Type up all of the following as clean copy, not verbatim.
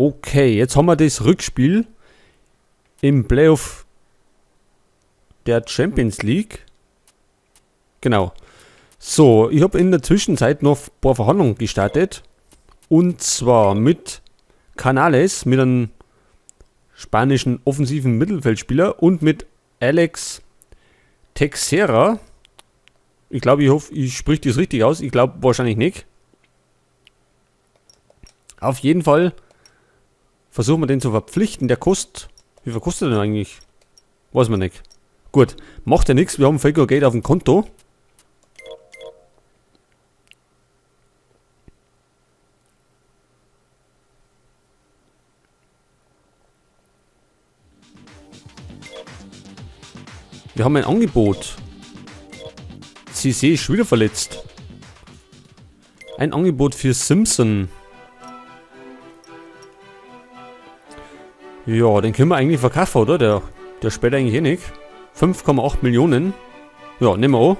Okay, jetzt haben wir das Rückspiel im Playoff der Champions League. Genau. So, ich habe in der Zwischenzeit noch ein paar Verhandlungen gestartet. Und zwar mit Canales, mit einem spanischen offensiven Mittelfeldspieler und mit Alex Teixeira. Ich glaube, ich hoffe, ich spreche das richtig aus. Ich glaube wahrscheinlich nicht. Auf jeden Fall versuchen wir den zu verpflichten. Der kostet. Wie viel kostet der denn eigentlich? Weiß man nicht. Gut, macht ja nichts. Wir haben viel Geld auf dem Konto. Wir haben ein Angebot. Cissé ist schon wieder verletzt. Ein Angebot für Simpson. Ja, den können wir eigentlich verkaufen, oder? Der spielt eigentlich eh nicht. 5,8 Millionen. Ja, nehmen wir an.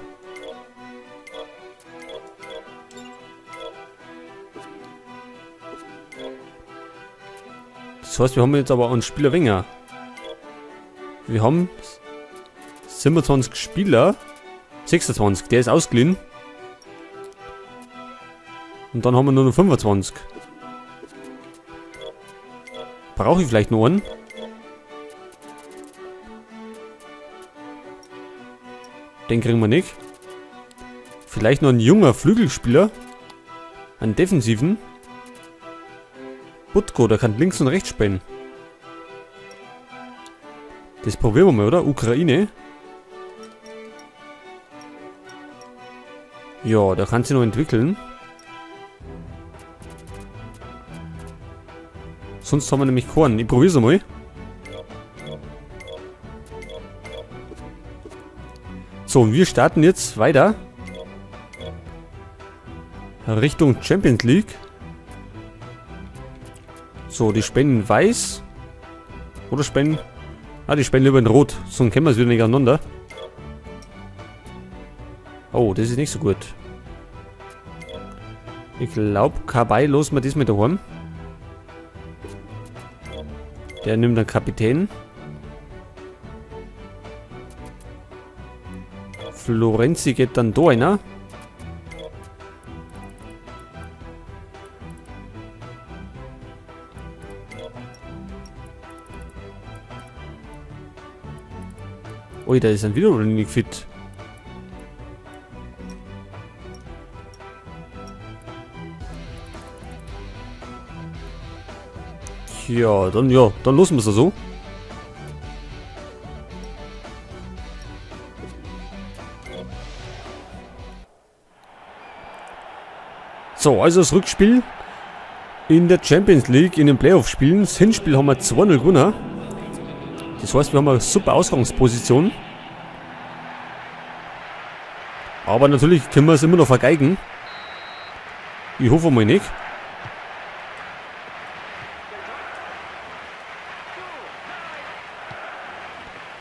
Das heißt, wir haben jetzt aber einen Spieler weniger. Wir haben 27 Spieler. 26, der ist ausgeliehen. Und dann haben wir nur noch 25. Brauche ich vielleicht noch einen? Den kriegen wir nicht. Vielleicht noch ein junger Flügelspieler. Einen defensiven. Butko, der kann links und rechts spielen. Das probieren wir mal, oder? Ukraine. Ja, der kann sich noch entwickeln. Sonst haben wir nämlich keinen. Ich probier's einmal. So, und wir starten jetzt weiter. Richtung Champions League. So, die spenden weiß. Oder spenden... Ah, die spenden lieber in Rot. Sonst kennen wir es wieder nicht aneinander. Oh, das ist nicht so gut. Ich glaub, Kabay lassen wir das mit daheim. Der nimmt den Kapitän. Florenzi geht dann da rein. Ui, da ist ein wieder nicht fit. Ja, dann lassen wir's so. So, also das Rückspiel in der Champions League, in den Playoff-Spielen. Das Hinspiel haben wir 2-0 gewonnen. Das heißt, wir haben eine super Ausgangsposition. Aber natürlich können wir es immer noch vergeigen. Ich hoffe mal nicht.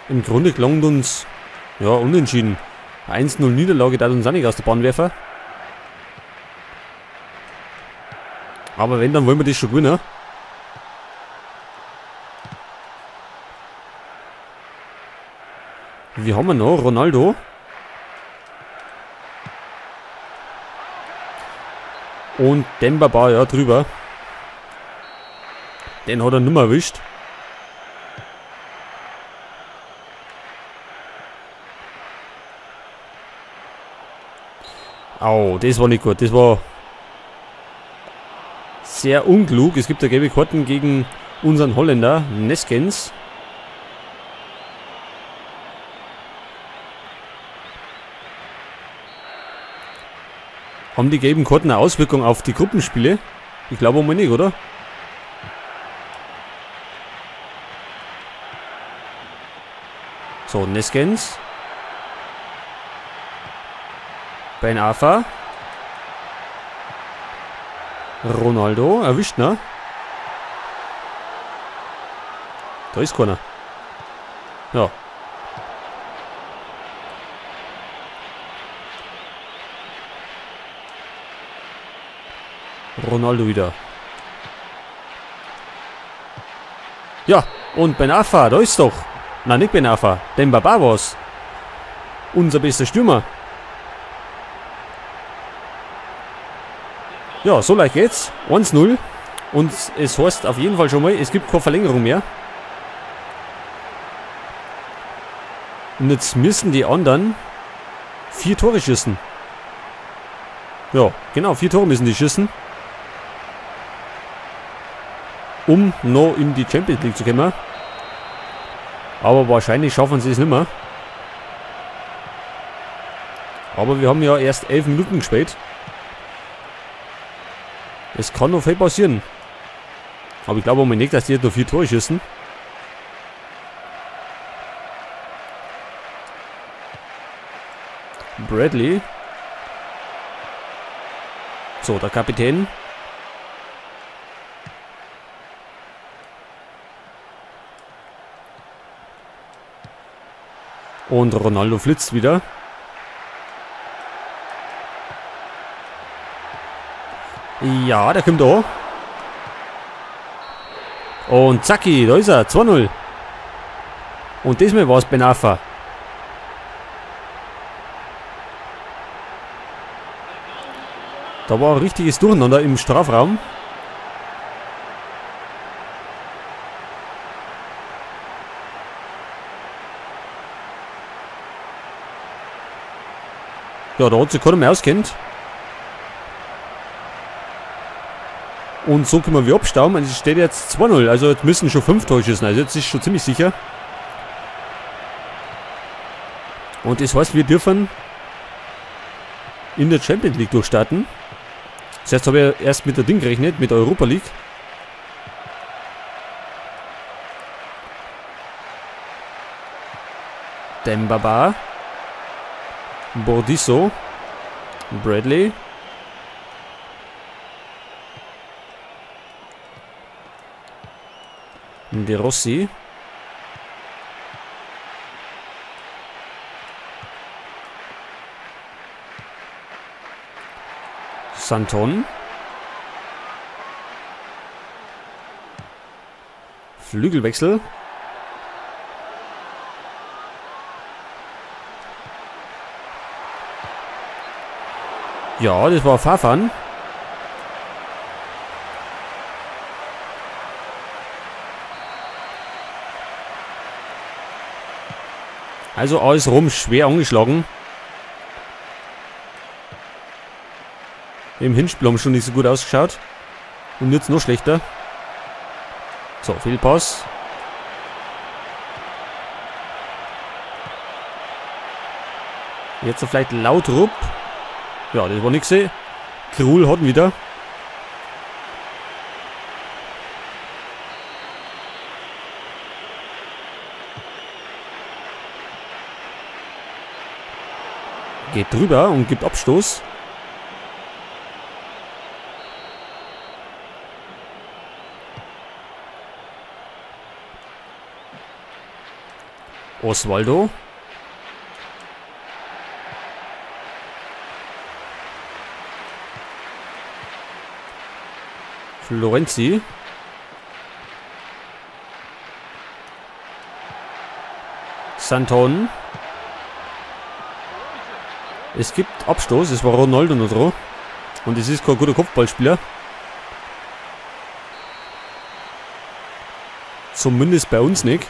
Im Grunde gelangt uns, ja, unentschieden. 1-0 Niederlage, da uns auch nicht aus der Bahn werfen. Aber wenn, dann wollen wir das schon gewinnen. Wie haben wir noch? Ronaldo. Und Demba Ba, ja, drüber. Den hat er nimmer erwischt. Au, das war nicht gut. Das war sehr unklug. Es gibt ja gelbe Karten gegen unseren Holländer, Neskens. Haben die gelben Karten eine Auswirkung auf die Gruppenspiele? Ich glaube mal nicht, oder? So, Neskens. Ben Arfa. Ronaldo, erwischt, ne? Da ist keiner. Ja. Ronaldo wieder. Ja, und Ben Arfa, da ist doch. Nein, nicht Ben Arfa, Demba Ba war's. Unser bester Stürmer. Ja, so leicht geht's. 1-0. Und es heißt auf jeden Fall schon mal, es gibt keine Verlängerung mehr. Und jetzt müssen die anderen 4 Tore schießen. Ja, genau, 4 Tore müssen die schießen. Um noch in die Champions League zu kommen. Aber wahrscheinlich schaffen sie es nicht mehr. Aber wir haben ja erst 11 Minuten gespielt. Es kann noch viel passieren. Aber ich glaube auch nicht, dass die jetzt noch 4 Tore schießen. Bradley. So, der Kapitän. Und Ronaldo flitzt wieder. Ja, der kommt auch. Und zacki, da ist er. 2-0. Und diesmal war's Ben Arfa. Da war ein richtiges Durcheinander im Strafraum. Ja, da hat sich keiner mehr auskennt. Und so können wir abstauben. Und es steht jetzt 2-0. Also jetzt müssen schon 5 Tore schießen. Also jetzt ist schon ziemlich sicher. Und das heißt, wir dürfen in der Champions League durchstarten. Zuerst habe ich erst mit der Ding gerechnet, mit der Europa League. Demba Ba. Burdisso. Bradley. De Rossi. Santon. Flügelwechsel. Ja, das war Farfan. Also alles rum, schwer angeschlagen. Im Hinspiel haben schon nicht so gut ausgeschaut. Und jetzt noch schlechter. So, Fehlpass. Jetzt vielleicht Laudrup. Ja, das war nix. Krul hat ihn wieder. Geht drüber und gibt Abstoß. Osvaldo. Florenzi. Santon. Es gibt Abstoß, es war Ronaldo noch dran. Und es ist kein guter Kopfballspieler. Zumindest bei uns nicht.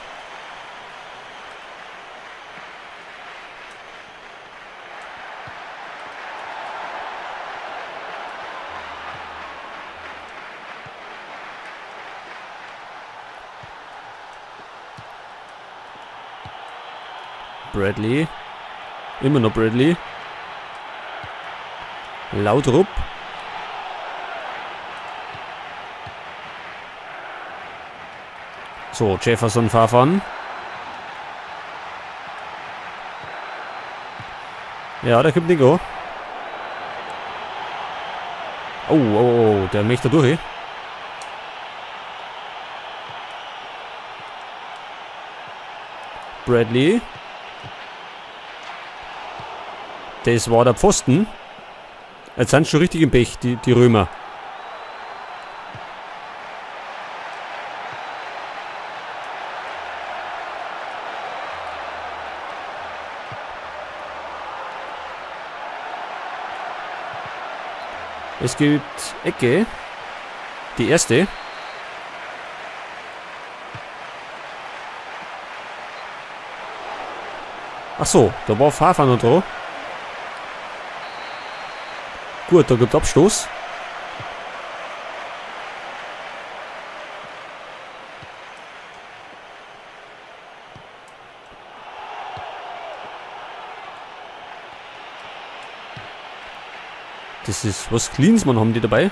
Bradley. Immer noch Bradley. Laudrup. So, Jefferson Farfan. Ja, da kommt Nico. Oh, oh, oh, der möchte durch. Bradley. Das war der Pfosten. Jetzt sind sie schon richtig im Pech, die Römer. Es gibt Ecke. Die erste. Ach so, da war Fafa noch da. Gut, da gibt es Abstoß. Das ist, was Klinsmann haben die dabei?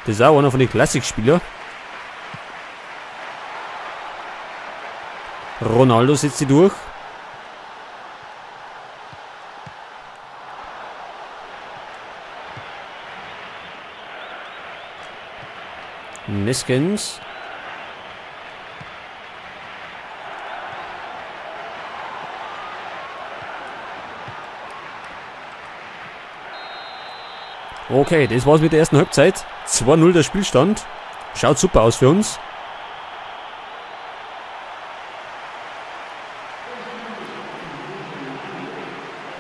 Das ist auch einer von den Klassikspielern. Ronaldo setzt sie durch. Neskens. Okay, das war's mit der ersten Halbzeit. 2-0 der Spielstand. Schaut super aus für uns.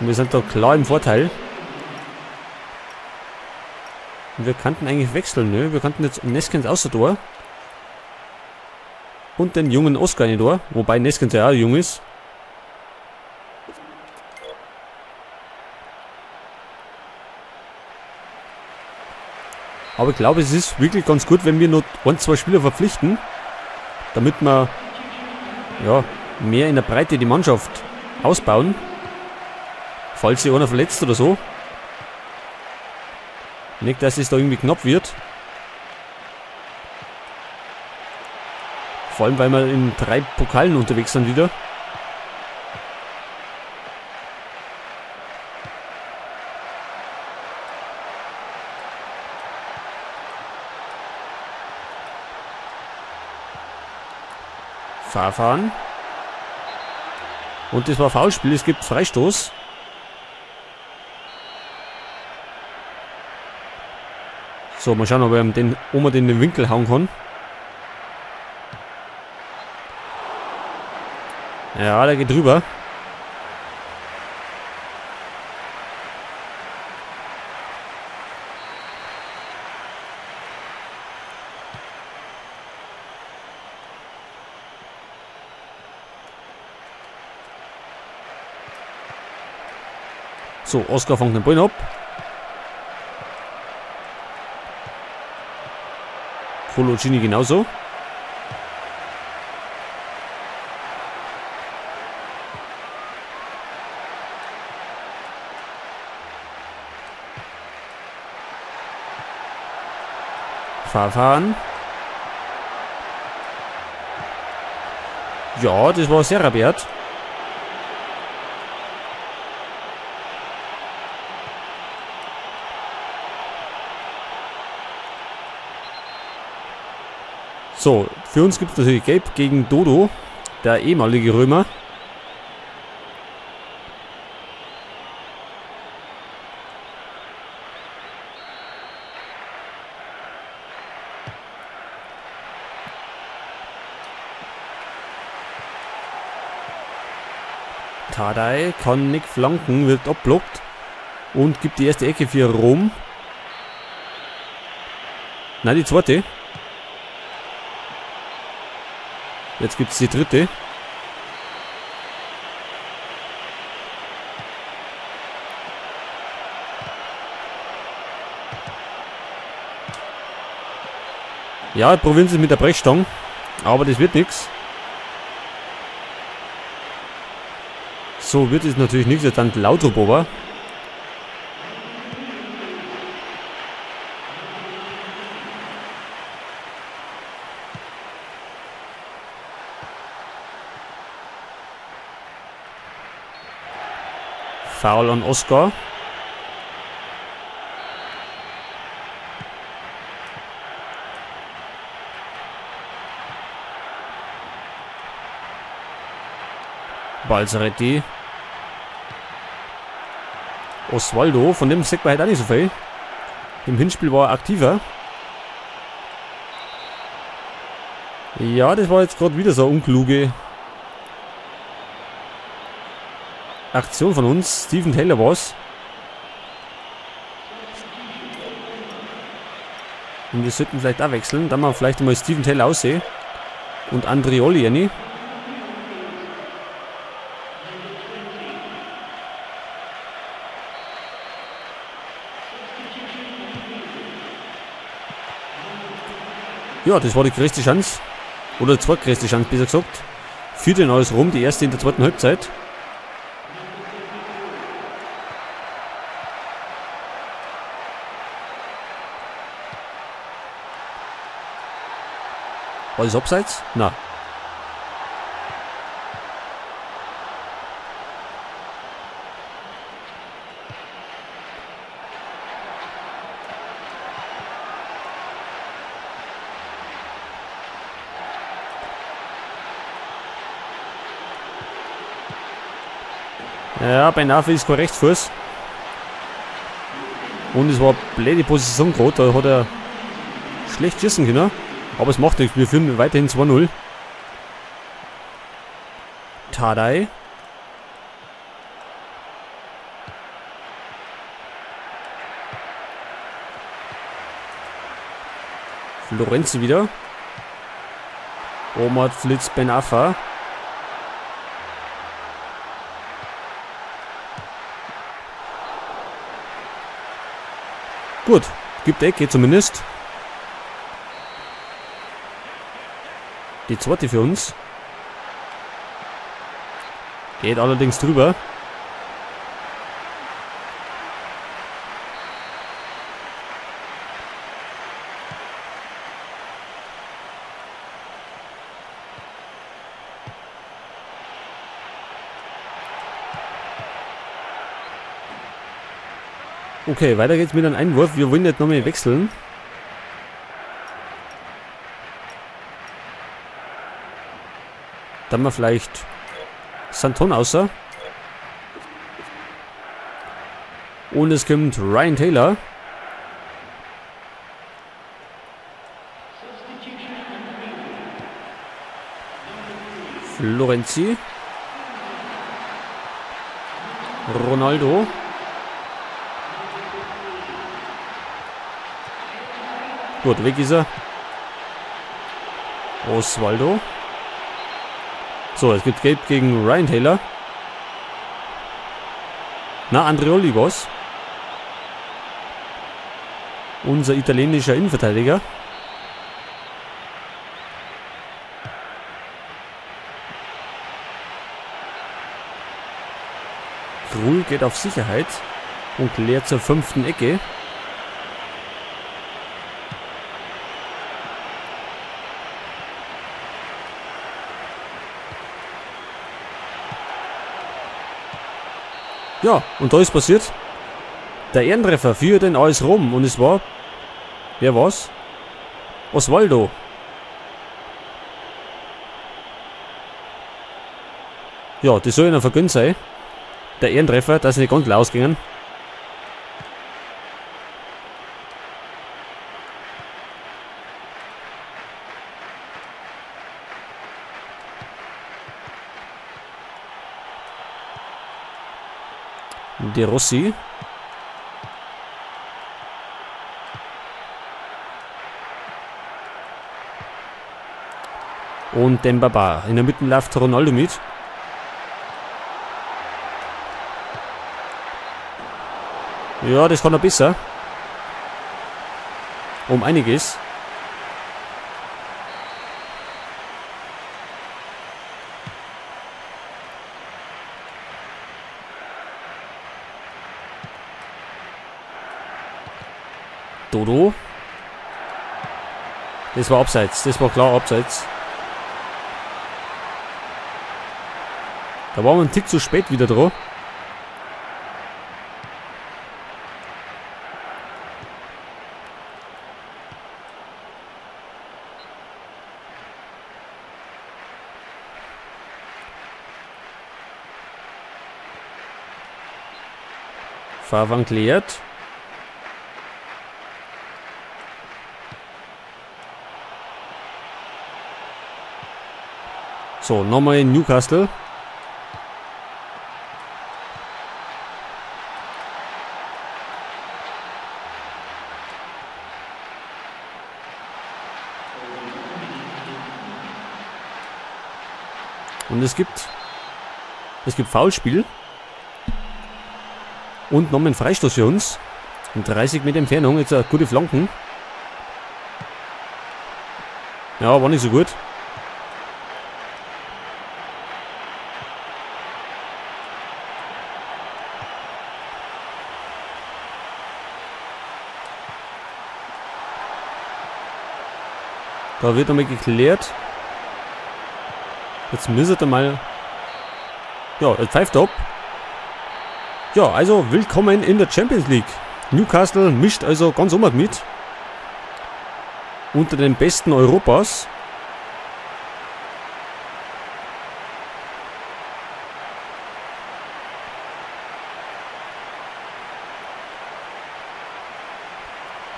Und wir sind da klar im Vorteil. Und wir könnten eigentlich wechseln, ne? Wir könnten jetzt Neskens außer Tor. Und den jungen Oscar in Tor. Wobei Neskens ja auch jung ist. Aber ich glaube, es ist wirklich ganz gut, wenn wir nur 1, 2 Spieler verpflichten, damit wir, ja, mehr in der Breite die Mannschaft ausbauen. Falls sich einer verletzt oder so. Nicht, dass es da irgendwie knapp wird. Vor allem, weil wir in 3 Pokalen unterwegs sind wieder. Fahrfahren. Und das war Foulspiel, es gibt Freistoß. So, mal schauen, ob er den, ob man den in den Winkel hauen kann. Ja, der geht rüber. So, Oscar fängt den Ball ab. Coloccini genauso. Fahrfahren. Ja, das war sehr rabiat. So, für uns gibt's natürlich Gelb gegen Dodo, der ehemalige Römer. Tadej kann nicht flanken, wird abblockt und gibt die erste Ecke für Rom. Nein, die zweite. Jetzt gibt's die dritte. Ja, probieren sie es mit der Brechstange, aber das wird nix. So wird es natürlich nichts, jetzt dann Laudrup aber. Foul an Oscar. Balzaretti. Osvaldo, von dem sieht man halt auch nicht so viel. Im Hinspiel war er aktiver. Ja, das war jetzt gerade wieder so eine unkluge Aktion von uns. Steven Taylor war's. Und wir sollten vielleicht auch wechseln. Dann mal vielleicht mal Steven Taylor aussehen. Und Andrioli, ja, nie. Ja, das war die größte Chance. Oder die zweitgrößte Chance, besser gesagt. Für den AS Rom, die erste in der zweiten Halbzeit. War das abseits? Na. Ja, Ben Arfa ist kein Rechtsfuß. Und es war eine blöde Position gerade, da hat er schlecht schießen können. Aber es macht nichts, wir führen weiterhin 2-0. Tadej. Florenzi wieder. Omar Flitz Ben Arfa. Gut, gibt Ecke zumindest. Die zweite für uns. Geht allerdings drüber. Okay, weiter geht's mit einem Einwurf. Wir wollen nicht nochmal wechseln. Dann mal vielleicht Santon außer. Und es kommt Ryan Taylor. Florenzi. Ronaldo. Gut, weg ist er. Osvaldo. So, es gibt Gelb gegen Ryan Taylor. Na, Andrioli war's. Unser italienischer Innenverteidiger. Krul geht auf Sicherheit und klärt zur 5. Ecke. Ja, und da ist passiert. Der Ehrentreffer für den AS Rom. Und es war... Wer war's? Osvaldo. Ja, das soll ihnen vergönnt sein. Der Ehrentreffer, dass sie nicht ganz ausgingen. De Rossi. Und Demba Ba. In der Mitte läuft Ronaldo mit. Ja, das kann er besser. Um einiges. Dodo. Das war abseits. Das war klar abseits. Da waren wir einen Tick zu spät wieder dran. Fahrwand klärt. So, nochmal in Newcastle. Und es gibt Foulspiel. Und nochmal ein Freistoß für uns. In 30 Meter Entfernung. Jetzt eine gute Flanken. Ja, war nicht so gut. Da wird nochmal geklärt. Jetzt müsste er mal... Ja, er pfeift ab. Ja, also willkommen in der Champions League. Newcastle mischt also ganz oben mit. Unter den Besten Europas.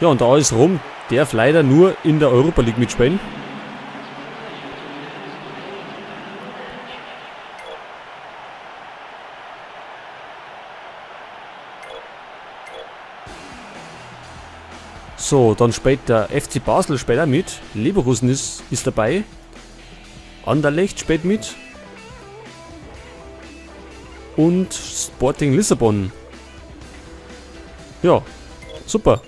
Ja, und da ist Rom, darf leider nur in der Europa League mitspielen. So, dann spielt der FC Basel später mit. Leverkusen ist dabei. Anderlecht spielt mit. Und Sporting Lissabon. Ja, super.